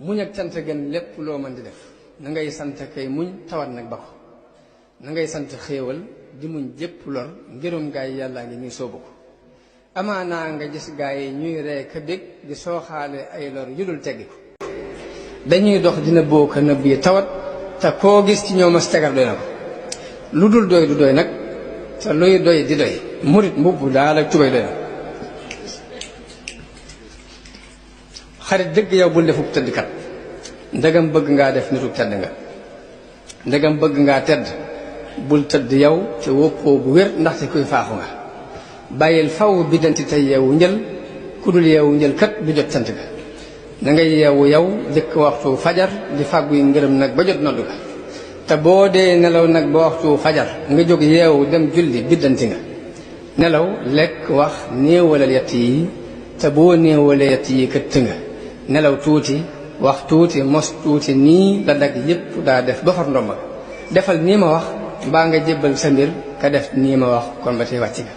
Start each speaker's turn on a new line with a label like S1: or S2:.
S1: muñ ak cant gën lépp loo mën di def na ngay sant kay muñ tawat nag ba ko na ngay sant xéewal di muñ jépp lor ngirum gaa yi yàllaa ngi ñuy soobu ko amaanaa nga gis gaa yi ñuy ree ka bég di sooxaale ay lor yu dul teggi ko dañuy dox dina booka nëbb yi tawat te koo gis ci ñoom as tegar doy na ko lu dul doy du doy nag te luy doy di doy murit mbubb daal ak tubay doy na xarit dëgg yow bul defuk tëddkat ndegam bëgg ngaa def nituk tedd nga ndegam bëgg ngaa tedd bul tëdd yow te woppoo bu wér ndaxte kuy faaxu nga bàyyil faw biddanti tey yeewu njël ku dul yeewu njël kat du jot cant ga da ngay yeewu yow jëkk waxtu fajar di fàggu yi ngërëm nag ba jot noddu ga te boo dee nelaw nag ba waxtu fajar nga jóg yeewu dem julli biddanti nga nelaw lekk wax néewalal yett yi te boo néewalee yett yi këtt nga nelaw tuuti wax tuuti mos tuuti nii la dag yépp daa def ba far ndomba defal nii ma wax mbaa nga jébbal sa mbir ka def nii ma wax kon ba tey wàcc nga